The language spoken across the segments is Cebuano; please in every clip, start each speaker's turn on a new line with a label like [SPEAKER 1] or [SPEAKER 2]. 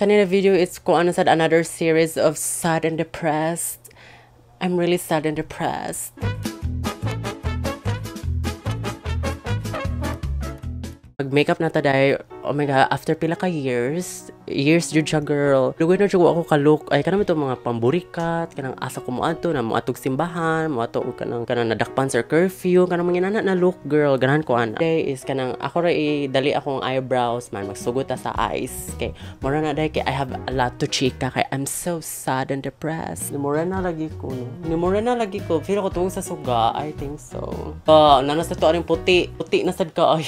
[SPEAKER 1] Kanina video is kung ano sad, another series of sad and depressed. I'm really sad and depressed. Mag-makeup na ta dahil, oh my God, after pila ka years, years jud siya, girl. Dugay na jud ako ka-look, ay kanang itong mga pamburikat, kanang asa ko moadto, na moatog simbahan, moato og kanang nadakpan sa curfew, kanang mga inana na look, girl, ganahan ko ana. Day is kanang ako ra dali akong eyebrows man, magsugot ta sa eyes. Kay mura na day kay I have a lot to chika kay I'm so sad and depressed. Ni mura na lagi ko, no. Ni mura na lagi ko. Feel ko tuong sa suga, I think so. Oh, nanas na to aning puti. Puti na sad ka ay.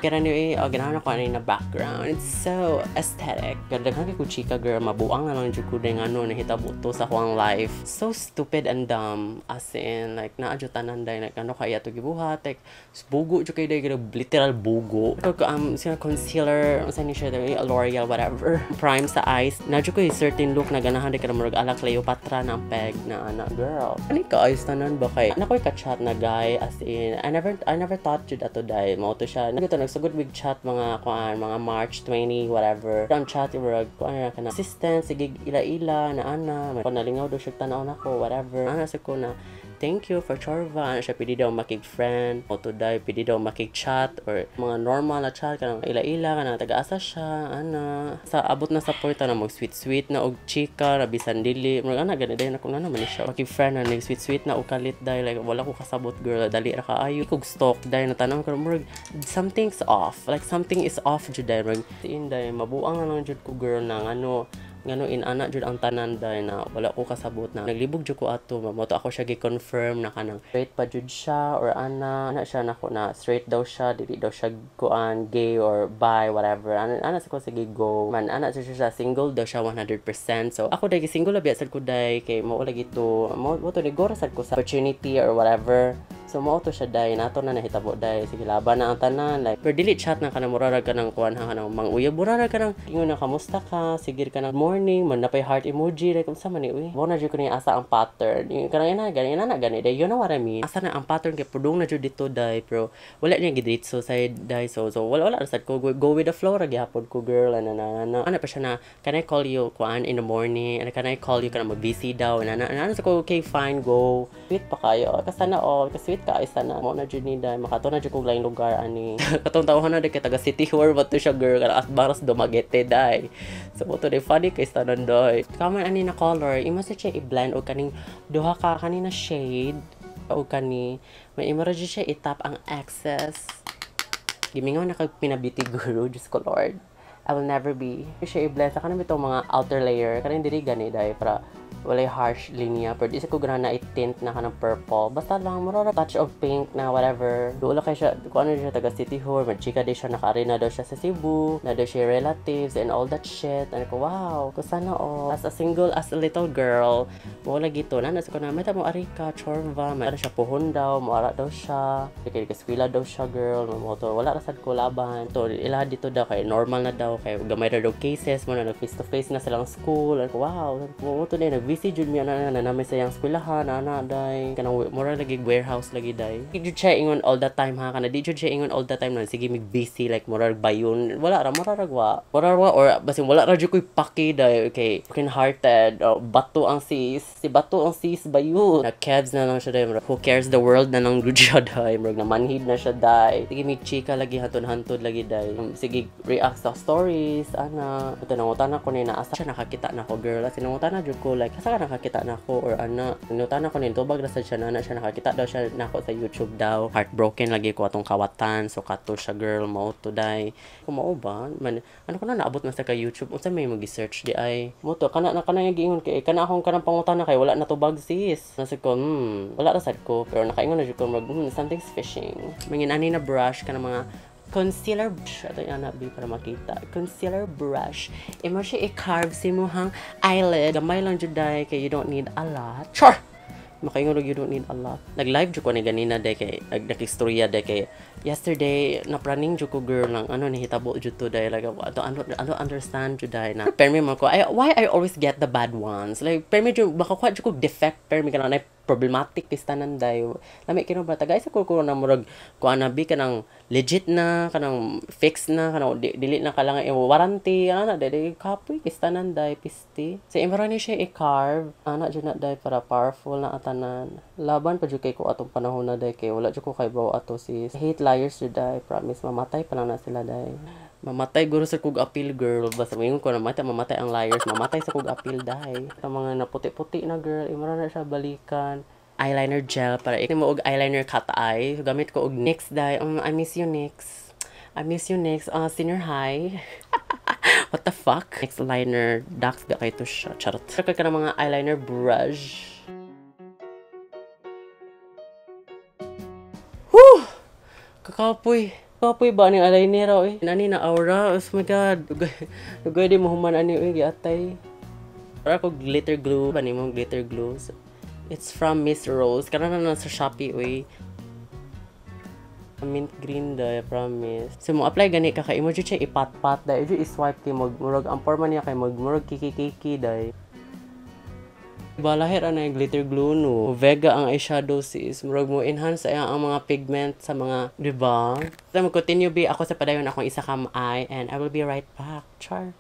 [SPEAKER 1] Kaya ni oh, ganahan ako ani na background. It's so aesthetic. Ganda kay ko chika, girl, mabuang na lang jud ko ding ano nahitabo to sa akong life. So stupid and dumb, as in like naa jud tanan day like ano kaya to gibuhat, like bugo jud kay day, literal bugo. Ito sina concealer unsa ni siya, L'Oreal whatever. Prime sa eyes. Na jud ko certain look na ganahan di ka murag ala Cleopatra na ang peg na ana, girl. Ani ka eyes tanan ba kay na koy ka-chat na guy, as in I never thought jud ato day mao to siya. Nagito nagsugod with chat mga kuan mga March 20 whatever. Ang chat murag kuan na kana assistant sige ila-ila na ana man nalingaw daw siya tan-aw nako whatever. Ana sa ko na thank you for chorva, ana siya pwede daw makig-friend o to day pwede daw makig-chat or mga normal na chat kanang ila-ila kanang taga-asa siya ana. Sa abot na sa point na mag sweet-sweet na og chika na bisan dili murag ana gani day na kung ano man siya makig-friend na nag sweet-sweet na og kalit day, like wala ko kasabot, girl, dali ra kaayo kog stalk day na tan-aw ko murag something's off, like something is off jud day, murag inday mabuang na lang jud ko, girl, na ngano ngano inana jud ang tanan day na wala ko kasabot na naglibog jud ko ato mo to ako siya gi-confirm na kanang straight pa jud siya or ana ana siya nako na straight daw siya, dili daw siya kuan gay or bi whatever, ana ana sa ko sige go man, ana siya siya single daw siya 100%. So ako day single la biya sad ko day kay mao lagi to mo to ni go ra sad ko sa opportunity or whatever. So mao to siya day nato na nahitabo day sige laban na ang tanan, like pero dili chat na kanang murara ka ng kuan ha kanang manguyab murara ka ng ingon na kamusta ka sige ka ng morning man napay heart emoji, like unsa man ni uy mo na jud ko ni asa ang pattern yung kanang ina gani ina na gani day, you know what I mean, asa na ang pattern kay pudong na jud dito day pero wala niya gidritso sa day, so so wala wala sad ko go with the flow ra gyapon ko, girl, ana na na ana pa siya na can I call you kuan in the morning and can I call you kanang mag-busy daw ana ana ana sa ko okay fine go sweet pa kayo kasana all kasi sweet ka isa na mo na jud ni day makato na jud kog laing lugar ani katong tawhan na day kay taga City Hall ba to siya, girl, kana at baras Dumaguete day, so mo to day funny kay tanan day. Common ani na color imo sa siya i-blend og kaning duha ka kanina shade og kani may imo ra jud siya i-tap ang excess. Gimingaw na kag pina-beauty guru, Diyos ko Lord. I will never be. Siya i-blend sa kanang bitong mga outer layer kaning diri gani day para walay harsh linya pero di sa ko ganahan na i-tint na kanang purple, basta lang mura touch of pink na whatever. Duol kay siya kung ano siya taga City Hall, magchika di siya nakaarena daw siya sa Cebu na daw siya relatives and all that shit, ano ko wow ko sana all as a single as a little girl mo lagi to na nasa ko na may tamo ari ka chorva may ara siya puhon daw mo ara daw siya kay eskwela daw siya, girl, mo to wala ra sad ko laban to ila dito daw kay normal na daw kay gamay ra daw cases mo na nag face to face na silang school, ano ko wow mo to na nag busy jud mi ana na namin sa iyang eskwelahan ana day kanang mura lagi warehouse lagi day di jud siya ingon all the time ha kana di jud siya ingon all the time na sige mig busy like mura bayon wala ra mura ra wa mura wa or basin wala ra jud koy paki day okay broken hearted, oh, bato ang sis si bato ang sis bayo na kebs na lang siya day who cares the world na lang jud siya day murag na manhid na siya day sige mig chika lagi hantod-hantod lagi day sige react sa stories ana ito nangutana ko ni na asa siya nakakita na ko, girl, as nangutana jud ko like asa ka nakakita na ako or ana nangutana ko ni tubag ra sad siya na ana siya nakakita daw siya nako sa YouTube daw. Heartbroken lagi ko atong kawatan, so kato siya, girl, mao to day kung mao ba man ano ko na naabot man sa ka YouTube unsa may magi-search di ay mo to kana na kana giingon kay kana akong kanang pangutana kay wala na tubag sis nasa ko wala ra sad ko pero nakaingon na jud ko mag something's fishing mangin ani na brush kana mga concealer brush ato yung anak para makita concealer brush imo siya i-carve sa imong eyelid gamay lang jud day kay you don't need a lot. Char makaingon og you don't need a lot. Nag-live jud ko ni ganina day kay nagkistorya day kay yesterday napraning jud ko, girl, lang ano nahitabo jud to day, like I don't understand jud day na permi man ko I, why I always get the bad ones, like permi jud makakuha jud ko defect permi kana na Problematic tanan day. Lami kino ba tagay sa ko na murag kuan na bi, kanang legit na, kanang fix na, kanang dili na kalangan i warranty ana day. Kapoy tanan day, pisti. So imo ni siya i-carve ana jud na day para powerful na atanan. Laban pa jud kay ko atong panahon na day, kay wala jud ko kay ato si hate liars jud day. Promise, mamatay pa lang na sila day. Mamatay guro sa kog apil, girl. Basta moingon ko na mamatay, mamatay ang liars, mamatay sa kog apil day. Ang mga naputi-puti na, girl, imo na siya balikan. Eyeliner gel para mo og eyeliner cat eye. Gamit ko og NYX day. I miss you, NYX. I miss you, NYX. Senior high. What the fuck? NYX liner dark ba kay to siya. Charot. Ka ka ng mga eyeliner brush. Whew! Kakapoy. Kapoy ba ni eyeliner oy? Nani na aura. Oh my God. Dugay di mo human ani oy, giatay. Para ko glitter glue, ba nimo glitter glue. It's from Miss Rose. Karon na sa Shopee oy. Mint green day, promise. So mo apply gani ka kay imo jud siya ipat-pat day, jud i-swipe kay mag murag ang forma niya kay mag murag kiki-kiki day. Balahir ana yung glitter glue no. Vega ang eyeshadow sis. Murag mo enhance ay ang mga pigment sa mga, di ba? So mag-continue be ako sa padayon akong isa ka eye and I will be right back. Char.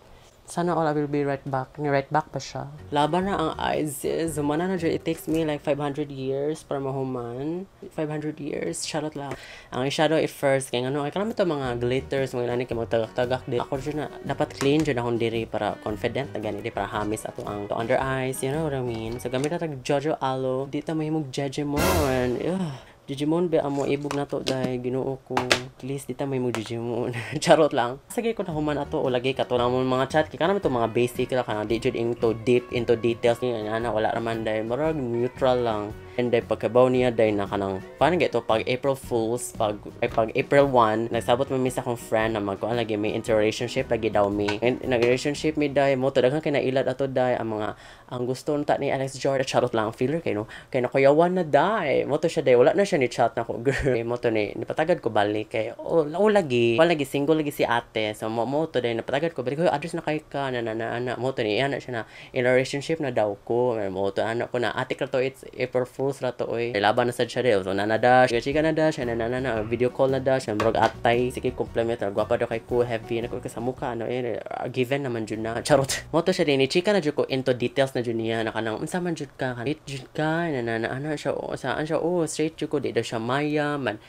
[SPEAKER 1] Sana all I will be right back. Ni right back pa siya. Laban na ang eyes sis. Humana na dyan. It takes me like 500 years para mahuman. 500 years. Charot lang. Ang eyeshadow at first. Kaya ano, ay karami ito mga glitters, mga nani kay magtagak-tagak din. Ako dyan na, dapat clean dyan akong diri para confident na gani. Di para hamis ato ang under eyes. You know what I mean? So gamit na tag Jojo Aloe. Di ta mahimog Jejemon. Ugh. Jejemon ba amo ibog na to dahil Ginoo ko. At least di ta may mo Jejemon. Charot lang. Sige ko na human ato o lagi kato na mo mga chat kay kanang to mga basic ra, kanang di jud into deep into details ni ana, wala ra man dahil, murag neutral lang. And dahil pagkabaw niya dahil na kanang paano gito pag April Fools, pag ay, pag April 1, nagsabot man mi sa akong friend na magkuan lagi may interrelationship lagi daw mi. And nag-relationship mi dahil mo to daghan kay nailad ato dahil ang mga ang gusto unta ni Alex Jordan. Charot lang, filler kay no kay nakuyawan na dai mo to siya dai, wala na siya ni chat na ko, girl. Mo to ni nipatagad ko balik kay oh, oh lagi wala lagi, single lagi si ate. So mo to dai napatagad ko balik ko, address na kay ka na na na na mo to ni ana siya na in a relationship na daw ko. Mo to ana ko na ate ka to, it's April Fools ra to oy. Laban na sad siya dai. So na dash chika na dash na na na na video call na dash, murag atay sige compliment, gwapa daw kay ko, heavy na ko sa mukha ano eh, given naman jud na. Charot. Mo to siya din ni chika na jud ko into details na jud niya na kanang unsa man jud ka, kanit jud ka na na na ana siya o saan siya, oh straight jud ko, di daw siya maya man,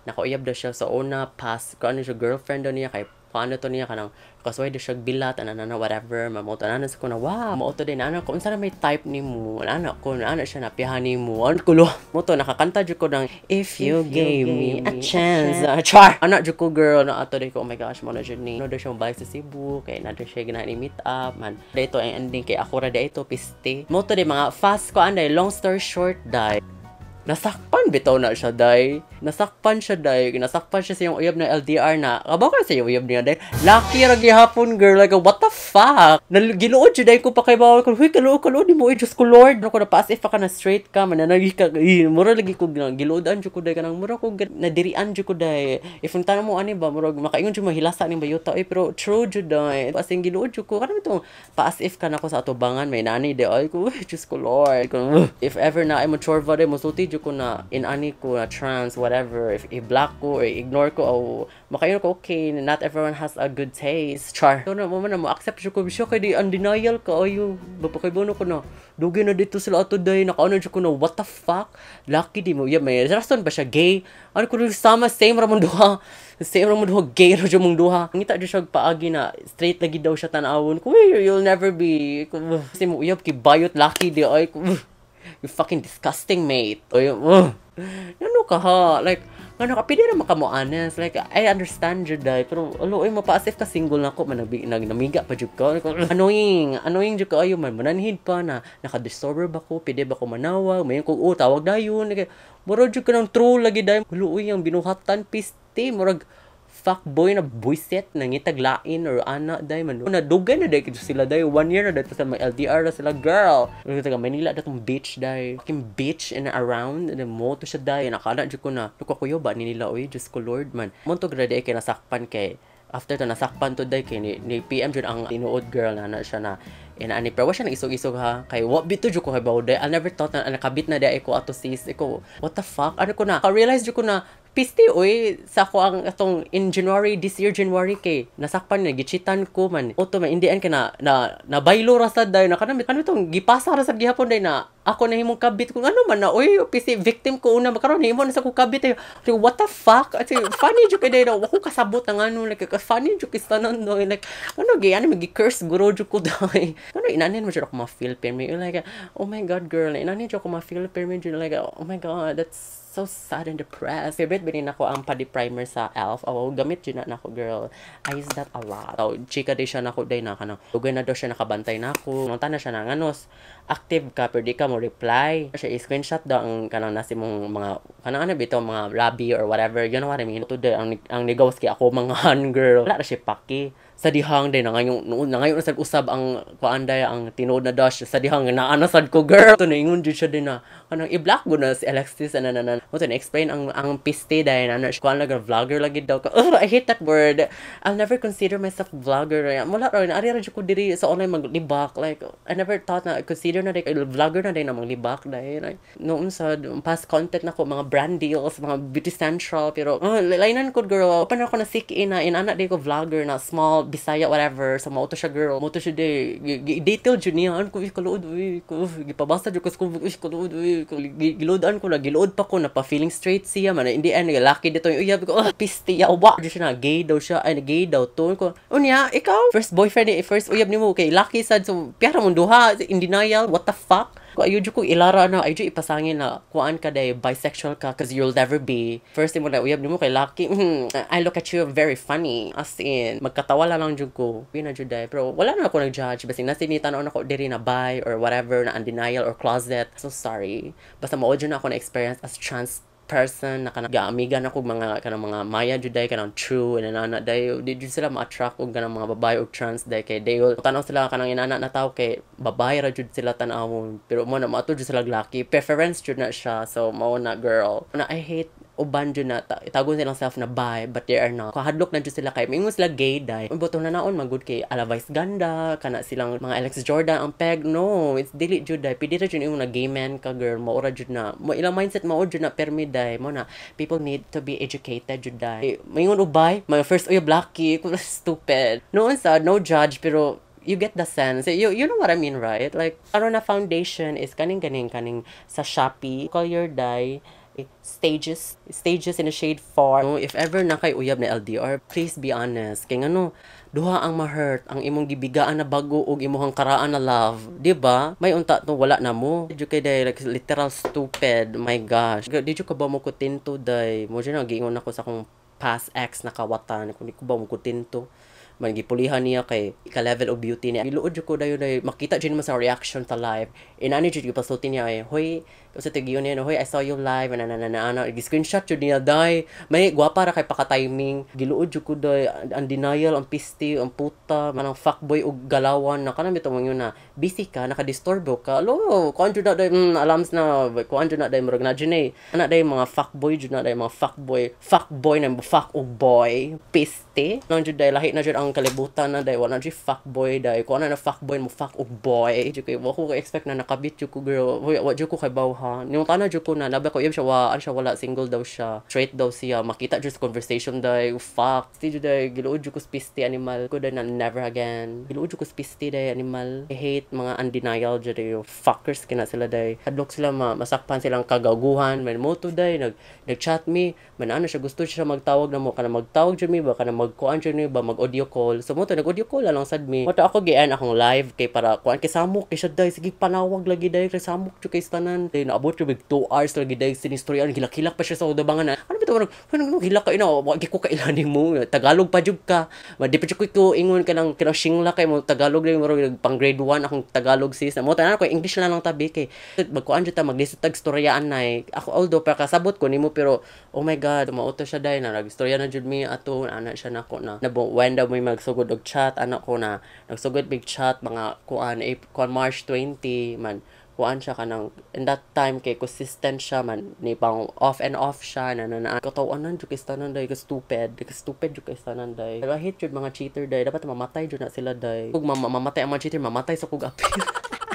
[SPEAKER 1] nakauyab daw siya sa una past ko ano siya, girlfriend daw niya kay paano to niya kanang kasuway daw siya bilat ana na whatever. Mamoto na sa ko na wow, mo to din ana ko unsa na may type nimo ana ko ana siya napihan nimo ano ko lo mo to nakakanta jud ko ng "If You Gave Me a Chance." Char, ana jud ko, girl, na ato ko, oh my gosh, mo na jud ni no daw siya balik sa Cebu kay na daw siya ganahan ni meet up man dito ang ending kay ako ra dito piste. Mo to di mga fast ko anday, long story short day, nasakpan bitaw na siya day. Nasakpan siya day. Nasakpan siya sa iyong uyab na LDR na. Kabaw ka sa iyong uyab niya day. Lucky ra gihapon, girl. Like, what the fuck? Giluod siya day ko pa kay bawal ko. Huy, kaluod, kaluod ni mo. Diyos ko, Lord. Ano ko na paas if ka na straight ka. Mananagi ka. Eh, mura lagi ko. Giluodan siya ko day. Kanang mura ko. Nadirian siya ko day. If ang tanong mo ani ba, mura makaingon siya mahilasa ni bayuta. Eh, pero true jud day. As in, giluod siya ko. Kanang itong paas if ka na ko sa atubangan. May nani day. Ay ko, Diyos ko, Lord. If ever na ay mo chorva day, musulti jud ko na inani ko na trans, whatever, if i-block ko or i-ignore ko o makayon ko, okay, not everyone has a good taste. Char. So na mo man mo accept jud ko siya kay di ang denial ka ayo bapakay bono ko na dugi na dito sila ato day, nakaano jud ko na what the fuck, lucky di mo yeah, may rason ba siya gay ano ko sama same ra mong duha, same ra mong duha, gay ra jud mong duha. Ngita jud siya paagi na straight lagi daw siya tan-awon ko, you'll never be kasi mo uyab kay bayot lucky di ay ko, you fucking disgusting, mate. Oy, ano ka ha? Like, ano ka, pwede naman ka mo honest. Like, I understand jud day. Pero, alo, oy, mapaas if ka single na ko, man, namiga pa jud ka. Annoying. Annoying jud ka, ayo man, mananhid pa na, naka-disturber ba ko, pwede ba ko manawag, mayon ko, oh, tawag dayon. Like, murag jud ka ng true lagi day. Alo, oy, ang binuhatan, piste, murag, fuck boy na buiset nangitag lain or ana day man na dugay na day sila day, 1 year na day sa may LDR na sila, girl. Taga Manila datong bitch day, fucking bitch and around and mo to siya day, nakala jud ko na kuya ba ni nila oy, Diyos ko Lord man. Mo to grade kay nasakpan kay after to nasakpan to day kay ni PM jud ang tinuod, girl, na na siya na Ina ani, pero wa siya nag-isog-isog ha, kay wa bito jud ko kay day. I never thought na nakabit na di ko ato, sis. Iko, what the fuck, ano ko na ka-realize jud ko na piste oy sa ako ang atong in January this year, January, kay nasakpan na gichitan ko man auto man. In the end ka na na nabaylo ra sad dayon na kanang ano tong gipasa ra sad gihapon day na ako na himong kabit kung ano man na oy. Pisi victim ko una, makaron himo na sa ko kabit ay. What the fuck? At funny jud kay day na wa ko kasabot ang ano, like funny jud kay tanan no, like ano gi ano gi curse guro jud ko day. Ano inanin mo jud ako ma-feel permi, like, oh my God, girl, inanin jud ako ma-feel permi jud, like, oh my God, that's so sad and depressed. Favorite ba nako ang padi primer sa e.l.f. Oh, gamit jud na nako, girl. I use that a lot. So, chika day siya nako day na kanang dugay na daw siya nakabantay nako. Nunta na siya na nganos active ka pero di ka mo reply. Siya i-screenshot daw ang kanang nasi mong mga kanang ano bitaw mga labi or whatever. You know what I mean? To ang ang nigawas kay ako mga han, girl. Wala ra siya paki sa dihang day na ngayon na ngayon sa usab ang kuan day ang tinuod na dash sa dihang naana sad ko, girl. To naingon jud siya din na kanang i-block ko na si Alexis ana na na mo to na explain ang piste day na kuan lang, vlogger lagi daw ko. Oh, I hate that word. I'll never consider myself vlogger. Wala ra ari ra jud ko diri sa online maglibak. Like, I never thought na consider na day vlogger na day na maglibak day. Like, noon sa past content nako, mga brand deals, mga Beauty Central, pero oh, lainan ko, girl. Pa na ako na sick ina inana day ko vlogger na small Bisaya whatever. So mao to siya, girl, mao to siya day detail jud niya. Ano ko kaluod uy ko gipabasa jud ko sa uy kaluod uy gilodan ko na gilood pa ko na pa feeling straight siya man. In the end lucky dito yung uyab ko. Oh, piste yawa jud siya na gay daw siya, ay gay daw to ko. Unya ikaw first boyfriend ni first uyab nimo kay lucky sad, so piyara mong duha in denial. What the fuck? Ko ayo ko ilara na ayo ipasangin na kuan ka day bisexual ka, 'cause you'll never be. First mo na uyab nimo kay lucky. I look at you very funny, as in magkatawa lang jud ko. Yun na jud day, pero wala na ako nag-judge basta nasa ni tan-aw nako diri na bi or whatever na denial or closet. So sorry, basta mao jud na ako na experience as trans person na kanang gaamigan ako mga kanang mga maya jud day kanang true and inana day. Di jud sila ma-attract og kanang mga babae og trans day kay they will tan-aw sila kanang inana na tao kay babae ra jud sila tan-awon, pero mo na maato jud sila laki preference jud na siya. So mao na, girl, na I hate uban jud na itagon silang self na bi but they are not. Kahadlok na jud sila kay mingon sila gay day. Buto na naon magud kay ala Vice Ganda kana silang mga Alex Jordan ang peg. No, it's dili jud day. Pwede ra jud imo na gay man ka, girl. Mao ra jud na mo ilang mindset, mao jud na permi day. Mo na people need to be educated jud day. Mingon ubay my first uyab lucky, stupid. No sa no judge, pero you get the sense. You know what I mean, right? Like, ano na foundation is kaning kaning kaning sa Shopee. Call your die stages stages in a shade 4. No, if ever na kay uyab na LDR, please be honest kay ngano duha ang ma-hurt, ang imong gibigaan na bago ug imong karaan na love, di ba? May unta to wala na mo jud kay day, like literal stupid. My gosh, di jud ka ba mo kontento day? Mo jud na giingon ako sa akong past ex na kawatan kung di ko ba mo kontento man gipulihan niya kay ka level of beauty niya. Giluod jud ko dayon day, makita jud mo sa reaction sa live. Inani jud gipasulti niya ay, "Hoy," kasi tigiyon niya, "Hoy, I saw you live," na na na na na gi-screenshot jud niya day. May gwapa ra kay paka-timing. Giluod jud ko day, ang denial, ang pisti, ang puta, manang fuckboy og galawan na kanang bitaw mo na busy ka, nakadisturbo ka. Lo, kuan jud na day, alams na, kuan jud na day, murag na jud eh. Ana day mga fuckboy jud na day, mga fuckboy, fuckboy na fuck og boy, piste. Nang jud day lahi na jud ang kalibutan na day, wala na jud fuckboy day. Kuan na fuckboy mo fuck og boy. Jud kay wa ko expect na nakabit jud ko, girl. Wa jud ko kay ha. Yung tanan jud ko na nabi ko siya wa ano siya, wala, single daw siya. Straight daw siya. Makita jud sa conversation day. Fuck. Sti jud day, giluod jud ko sa piste animal ko day na never again. Giluod jud ko sa piste day animal. I hate mga undenial jud day. Fuckers kina sila day. Hadlok sila ma masakpan silang kagaguhan. Man mo to day nag nag-chat me. Man ano siya, gusto siya magtawag na mo kana magtawag jud mi ba kana magkuan jud mi ba, mag audio call. So mo to nag audio call lang sad mi. Mo to ako gian akong live kay para kuan kay samok kay siya day, sige panawag lagi day kay samok jud kay tanan. Day naabot jud 2 hours lagi day sinistoryan, gilak-hilak pa siya sa udabangan na. Ano ba to, ano ano hilak ka ina, wa ko kailanin mo. Tagalog pa jud ka. Ma di pa jud ko ingon ka lang kanang shingla kay mo Tagalog lang, murag pang grade 1 akong Tagalog, sis. Mo tanan ko English na lang tabi kay magkuan jud ta maglisod tag storyaan nay. Ako although pa kasabot ko nimo, pero oh my God, mauto siya day na nagstorya na jud mi ato ana siya nako na, na when daw may magsugod og chat ana ko na nagsugod big chat mga kuan kuan March 20 man. Kuan siya kanang in that time kay consistent siya man ni pang off and off siya na na na katawanan jud kay tanan day, ka stupid, ka stupid jud kay tanan day. Pero I hate jud mga cheater day. Dapat mamatay jud na sila day. Kung mamatay ang mga cheater, mamatay sa kog apil.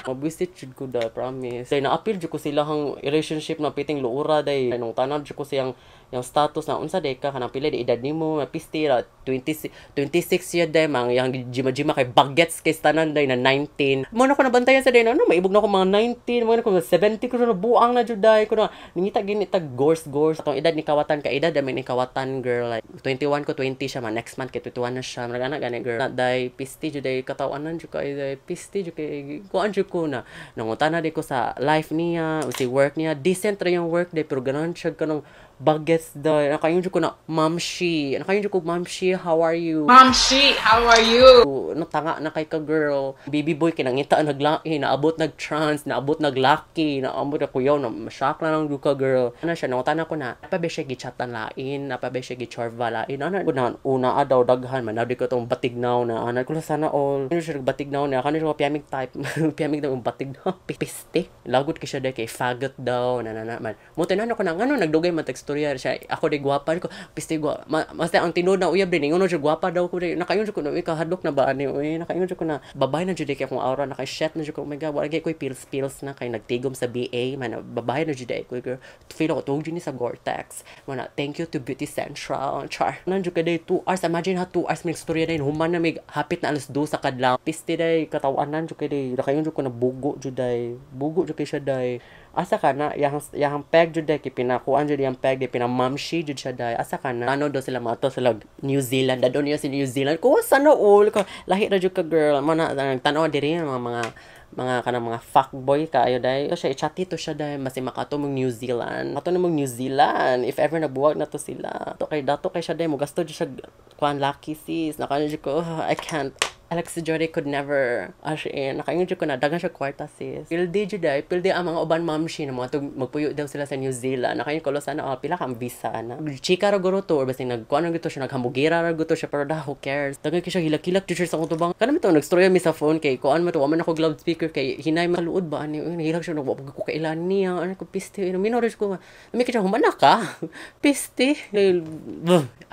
[SPEAKER 1] Mabwisit jud ko da, promise. Day naapil jud ko sila hang relationship na piting luura day. Nung tanan jud ko siyang yung status na unsa day ka, kanang pila di edad nimo, mapisti ra 20, 26 year day mang yang jima-jima kay bagets kay tanan day na 19. Mo na ko nabantayan sa day na ano, maibog na ko mga 19, mo na ko 70 ko na buang na jud day ko na ningita gini tag gors gors. Atong edad ni kawatan ka edad amin ni kawatan, girl, like 21 ko, 20 siya man next month kay 21 na siya. Mga gani girl. Na day pisti jud day, katawanan jud kay day, pisti jud kay kuan jud ko na nangutana di ko sa life niya o si work niya. Decent ra yung work day, pero ganahan siya kanang bagets day. Nakaingon jud ko na, "Mamshi." Nakaingon jud ko, "Mamshi, how are you?"
[SPEAKER 2] Mom She, how are you?
[SPEAKER 1] No, tanga na kay ka, girl. Baby boy kay nangita naglaki, naabot nag trans, naabot naglaki, naabot na kuyaw na shock na lang jud ka, girl. Ano siya, nangutana ko na pa ba siya gichatan lain, napa ba siya gichorva lain. Ano ko na una daw daghan man di ko tong batignaw na ana ko, sana all. Ano siya batignaw na kano siya piyamig type, piyamig daw yung batignaw. Piste. Lagot kay siya day kay faggot daw na na man. Mo tanan ko na ngano nagdugay man teksturya siya. Ako di gwapa ko piste gwa. Ma, basta ang tinuod na uyab din ingon siya gwapa daw ko di. Nakaingon ko na kahadlok na ba ani uy. Nakaingon ko na babae na jud kay akong aura, naka shit na jud ko. Oh my God, wala kay koy pills pills na kay nagtigom sa BA man, babae na jud ko, girl. Feel ko tuog jud ni sa Gore-Tex. Mana thank you to Beauty Central. Char. Nan jud ka day 2 hours. Imagine ha, 2 hours mig storya day, human na mig hapit na alas 2 sa kadlaw. Piste day, katawanan jud kay day. Nakaingon jud ko na bugo jud day. Bugo jud kay siya day. Asa ka na yang peg jud day kay pinakuan jud yang peg day, pinamamshi jud siya day. Asa ka na ano daw sila mato sila New Zealand, dadon niya si New Zealand ko, sana all ko lahi ra jud ka, girl. Mo na tan-aw diri mga kanang mga fuckboy kaayo day. Siya i-chat to siya day masi makato mong New Zealand. Ato na mong New Zealand if ever nabuwag na to sila. To kay dato kay siya day mo gasto jud siya kuan lucky sis. Nakaano jud ko, oh, I can't. Alex Jory could never. As in, nakaingon jud ko na, daghan siya kwarta, sis. Pildi jud ay, pildi ang mga uban mamshi na mga tug, magpuyo daw sila sa New Zealand. Nakaingon ko, sana, oh, pila ka ang visa na. Chika ra guro to, or basta nagkuan ra siya, naghamugira ra guro siya, pero da, who cares? Daghan kay siya, hilak-hilak jud siya sa akong tubang. Kanami to, nagstorya mi sa phone kay, kuan mo to, wa man ako loudspeaker kay, hinay maluod ba, ani, uy, nahilak siya, nagwa ko kailan niya, ano ko, piste, ino, minor ko, nami siya, humana ka? Piste.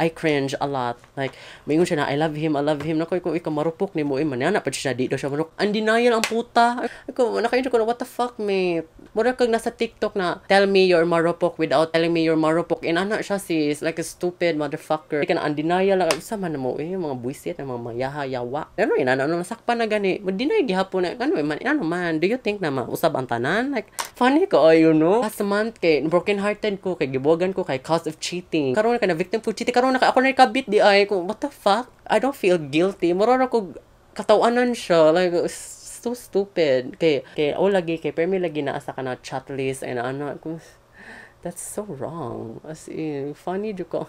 [SPEAKER 1] I cringe a lot. Like, maingon siya na, "I love him, I love him." Nako, ikaw, ikaw marupok ni mo, eh, manana pa siya, di daw siya marupok. Ang denial ang puta. Ako, nakaingon ko na, what the fuck, mate? Mura kag nasa TikTok na, "Tell me you're marupok without telling me you're marupok." Inana siya, sis, like a stupid motherfucker. Ka na, ang denial lang, sa man mo, eh, mga buwisit, mga mayaha, yawa. Ano, inana, ano, nasakpan na gani. Deny gihapon na, ano, man, ano man, do you think na mausab ang tanan? Like, funny ko, you know? Last month, kay, broken hearted ko, kay gibuwagan ko, kay cause of cheating. Karon ka na victim for cheating, karon na ka, ako na kabit di ay, ko, what the fuck? I don't feel guilty. Mura ra ko katawanan siya. Like, so stupid. Kay, oh, lagi, kay, permi lagi na asa ka na chat list, and ano, ko, that's so wrong. As in, funny jud ko.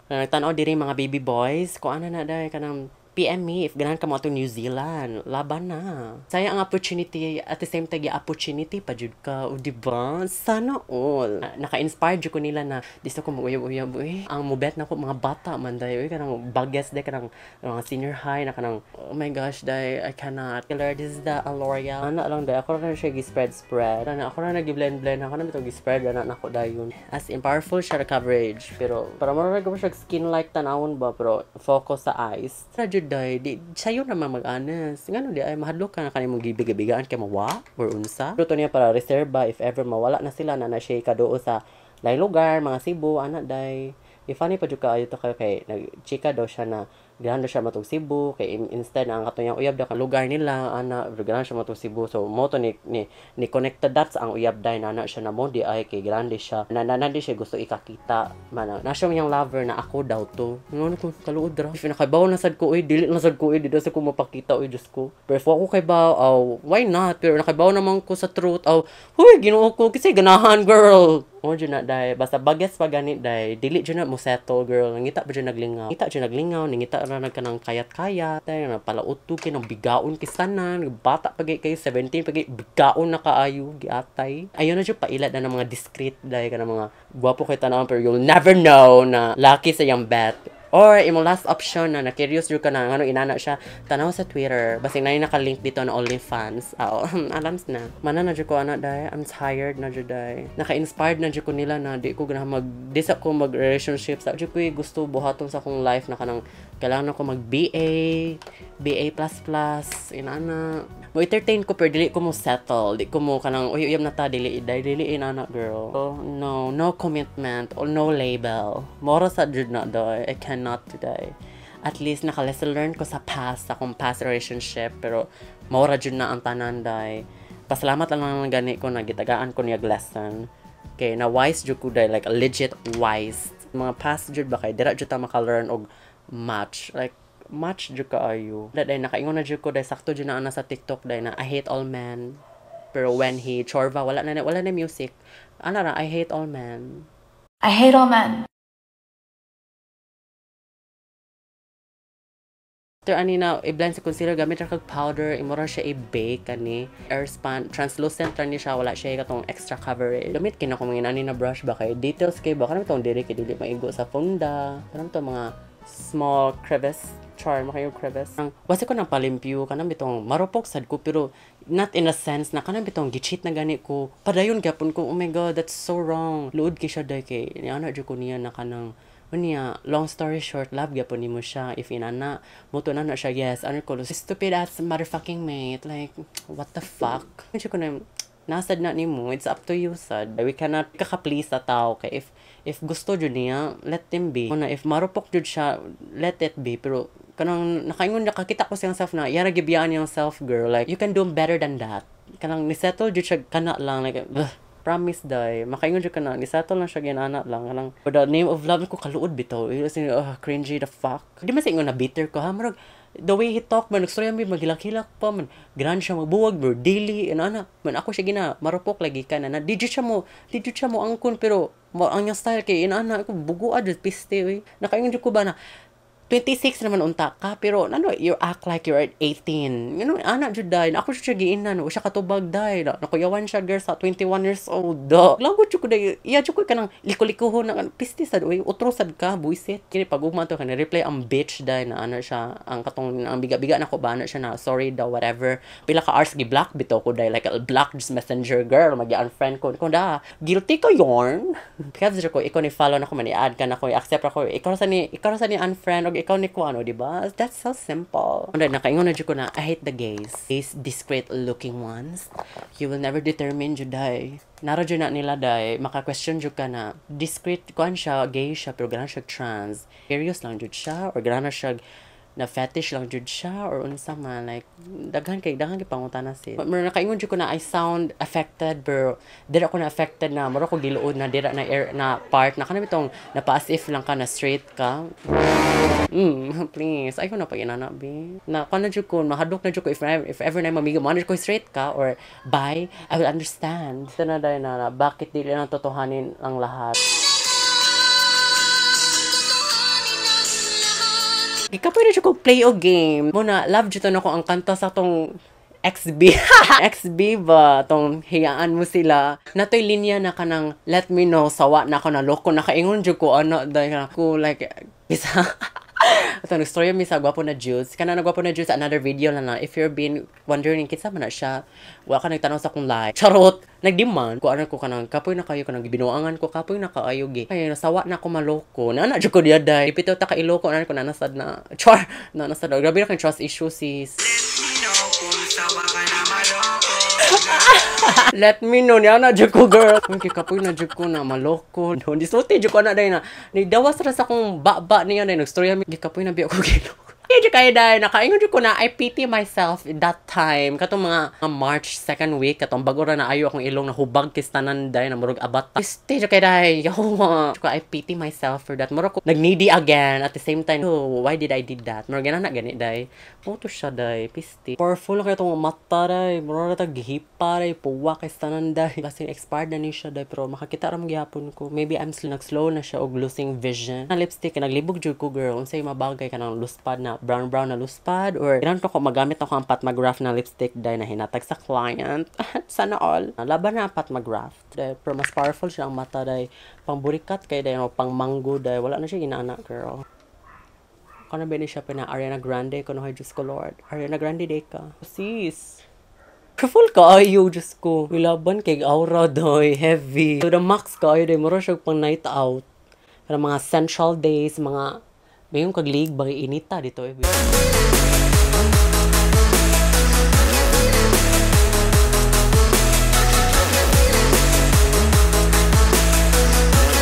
[SPEAKER 1] Tanaw diri mga baby boys, kung ano na dahil kanang PM me if ganahan ka mo ato New Zealand. Laban na. Sayang ang opportunity, at the same time, opportunity pa jud ka. O, di ba? Sana all. Naka-inspire jud ko nila na di sa ko mag-uyab-uyab. Uy, ang mubet na ko mga bata man day. Uy, kanang bagets day, kanang mga senior high na kanang, oh my gosh, day, I cannot. Killer, this is the L'Oreal. Ano lang day, ako na siya gi-spread spread. Ano, ako na nag-blend blend. Ako na ito gi-spread na nako dayon. As in, powerful siya coverage. Pero, para mo siya skin-like tanawon ba, pero focus sa eyes. Ra jud day, di sayo naman mag-honest. Ngano di ay mahadlok ka na kanimong gibiga-bigaan kay mawa or unsa. Pero to niya para reserva if ever mawala na sila na na siya kaduo sa lain lugar, mga Cebu, ana day. If funny pa jud kaayo to kayo kay nag-chika daw siya na ganahan daw siya matug Cebu kay instead na ang katong uyab daw ka lugar nila ana, ganahan siya matug Cebu. So mo to ni connected dots ang uyab day na ana siya na mo di ay kay grande siya na na, na di siya gusto ikakita man na siya yung lover na ako daw to. Ngano ko kaluod ra if nakabaw na sad ko, oy, dili na sad ko, oy, di daw sa ko mapakita, oy, Diyos ko. Pero if ako kay baw, aw, why not? Pero nakabaw naman ko sa truth, aw, huy, Ginoo ko kasi ganahan, girl. O jud na day, basta bagets pa gani day, dili jud na mo settle, girl. Nangita pa jud naglingaw. Ngita jud naglingaw, nangita ra nagkanang kayat-kayat, day na palauto kay nang bigaon kay tanan, bata pa gay kay 17 pa gay bigaon na kaayo giatay. Ayon na jud paila na ng mga discreet day, kanang mga gwapo kay tan-awon pero you'll never know na lucky sa iyang bet. Or imong last option na na-curious jud ka na ngano inana siya, tanaw sa Twitter. Basig na naka-link dito na OnlyFans. Aw, alams na. Mana na jud ko ana day. I'm tired na jud day. Naka-inspired na jud ko nila na di ko ganahan mag di sa ko mag relationship sa jud ko gusto buhaton sa akong life na kanang kailangan ako mag BA, BA++, inana. Mo entertain ko pero dili ko mo settle, di ko mo kanang uy uyab na ta dili day dili inana girl. Oh, no, no commitment or no label. Moro sa jud na doy. I cannot today. At least naka-lesson learn ko sa past, sa akong past relationship, pero maura jud na ang tanan day. Pasalamat lang lang gani ko na gitagaan ko niya lesson. Okay, na wise jud ko day, like legit wise. Mga past jud ba kay dira jud ta maka-learn og match. Like match jud kaayo. Day nakaingon na jud ko day, sakto jud na ana sa TikTok day na I hate all men. Pero when he chorva, wala na music. Ana ra, I hate all men.
[SPEAKER 3] I hate all men.
[SPEAKER 1] After ani na i-blend sa concealer, gamit ra kag powder, imo ra siya i-bake kani. Airspun, translucent ra ni siya, wala siya katong extra coverage. Gamit kina ko mga ani na brush ba kay details kay ba kanang tong diri kay dili maigo sa funda. Kanang tong mga small crevice charm kayo crevice. Ang wasi ko nang palimpyo kanang bitong marupok sad ko pero not in a sense na kanang bitong gi-cheat na gani ko. Padayon gyapon ko, oh my God, that's so wrong. Luod kay siya day kay niana jud ko niya na kanang unya, long story short, love gyapon nimo siya. If inana, muto na na siya, yes. Ano ko, stupid ass motherfucking mate. Like, what the fuck? Ano ko na, nasad na nimo, it's up to you, sad. We cannot kaka-please sa tao. Kay if gusto jud niya, let them be. Una, if marupok jud siya, let it be. Pero, kanang nakaingon nakakita ko siyang self na, yara gibiyaan niyang self, girl. Like, you can do better than that. Kanang nisettle jud siya kana lang. Like, ugh, promise day makaingon jud ka na nisettle lang siya ginana lang kanang for the name of love ko kaluod bitaw. As in, cringy the fuck. Di man sa ingon na bitter ko ha, murag the way he talk man, nagstorya mi, maghilak-hilak pa man, ganahan siya magbuwag bro daily and ana man ako siya gina marupok lagi ka na, na di jud siya mo angkon pero mo ang iyang style kay inana ako bugua jud piste oy. Nakaingon jud ko ba na 26 naman unta ka pero ano you act like you're at 18, you know, ana jud day. Ako jud siya giinan wa siya katubag day. Nakuyawan siya girl sa 21 years old do. Lagot jud ko day, iya jud ko kanang liko-likohon na piste sad oy, utro sad ka buisit kini. Pag ugma to kani reply ang bitch day na ano siya ang katong ang biga-biga nako ba ano siya na sorry daw whatever. Pila ka hours gi-block bitaw ko day, like a block just messenger girl, magi-unfriend ko ko da, guilty ko yarn. Because ko ikaw ni follow na ko man, i-add ka na ko, i-accept ako, ikaw sa ni unfriend og ikaw ni ko ano, di ba? That's so simple. Ano, nakaingon na jud ko na I hate the gays. These discreet looking ones. You will never determine jud day. Nara jud na nila day, maka-question jud ka na discreet kuan siya, gay siya pero ganahan siya trans. Curious lang jud siya or ganahan siya na fetish lang jud siya or unsa man, like daghan kay pangutana sis. Pero nakaingon jud ko na I sound affected pero dira ko na affected na mura ko giluod na dira na air, na part na kanang bitong na pa as if lang ka na straight ka. Please, ayaw na pag inana, be. Na, kuan na jud ko, mahadlok na jud ko if ever na mamigo, mo ko straight ka or bi, I will understand. Ito na dahil na, bakit dili na totohanin ang lahat. Ikapoy na jud ko play o game. Muna, love jud to nako ang kanta sa tong XB. XB ba? Tong hiyaan mo sila. Natoy linya na kanang let me know, sawa na ako na loko. Nakaingon jud ko, ano, dahil ko like, isa. Ito, nag-story mi sa Gwapo na Jules. Kana na Gwapo na Jules, another video lang na. If you're been wondering, kinsa man na siya, wala ka nagtanong sa akong live. Charot! Nagdemand. Ko ano ko kanang, kapoy na kayo, kanang gibinuangan ko, kapoy na kaayo, gi. Ay, nasawa na ako maloko. Nana, jud ko diya, day. Ipito ta ka iloko, na ko nanasad na. Char! Nanasad na. Grabe na kang trust issue, sis. Let me know niya na jud ko girl. Kay kapoy na jud ko na maloko. No, disulti jud ko na day na. Ni dawas ra sa akong ba niya na nagstorya mi. Gikapoy na biya ko giloko. Hindi kayo dahil nakaingon jud ko na I pity myself that time. Katong mga March second week, katong bago ra na ayo akong ilong na hubag kis tanan dahil na murag abat. Stage kayo dahil, yo, ko I pity myself for that. Murag ko nag-needy again at the same time. Oh, why did I did that? Murag gana na gani day. Mo to siya day, pisti. Powerful kayo tong mata day. Murag ra ta gihipa day, puwa kay tanan day. Kasi expired na ni siya day, pero makakita ra man gihapon ko. Maybe I'm slow, nag-slow na siya og losing vision. Na lipstick naglibog jud ko girl. Unsay mabagay kanang luspad na brown brown na luspad or ganahan ko magamit ako ang Pat McGrath na lipstick dahil na hinatag sa client. Sana all. Laban na ang Pat McGrath. Dahil, pero mas powerful siya ang mata dahil pang burikat kay dahil pang mango dahil wala na siya inaana girl. Kana ba ni siya pina Ariana Grande kuno hay, Diyos ko Lord. Ariana Grande day ka. Sis. Careful kaayo, Diyos ko. Milaban kay aura doy, heavy. To the max kaayo day, mura siya pang night out. Pero mga central days, mga mayong kaglig bagay inita dito eh.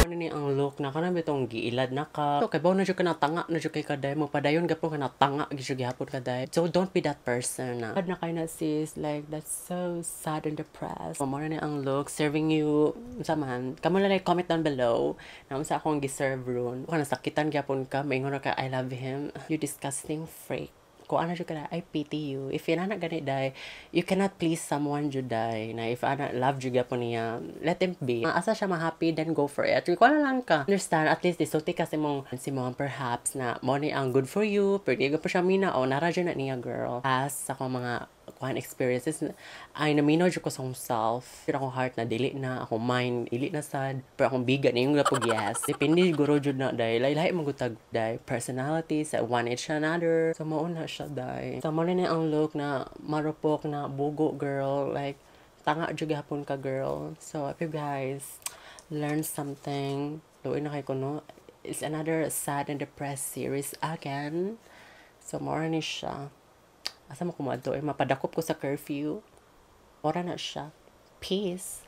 [SPEAKER 1] Ano ni ang look na kanang bitong giilad na ka. So, kay bawo na jud ka na tanga na jud kay kaday mo padayon gapon ka na tanga gyud gihapon kaday. So don't be that person na. Sad na kay na, sis, like that's so sad and depressed. Mo na ni ang look serving you sa man. Kamo lang, comment down below na unsa akong gi-serve ron. Kung nasakitan gyapon ka, maingon ra ka, "I love him." You disgusting freak. Kung ano jud ka na, I pity you. If inana gani day, you cannot please someone jud day. Na if ana love jud gyapon niya, let him be. Asa siya ma-happy, then go for it. Kung ano lang ka. Understand, at least isulti ka sa imong perhaps na mo ni ang good for you, pero di pa siya mina o nara jud na niya, girl. As sa akong mga kuan experiences ay naminaw jud ko sa akong self. Pero akong heart na dili na, akong mind dili na sad, pero akong biga na yung pag yes. Depende guro jud na day. Lahi man gud tag day personality sa one each another. So mao na siya day. So mo na ang look na marupok na bugo, girl, like tanga jud gihapon ka, girl. So if you guys learn something, luoy na kay kuno. It's another sad and depressed series again. So mao ni siya. Asa mo kumadto eh, mapadakop ko sa curfew. Ora na siya. Peace.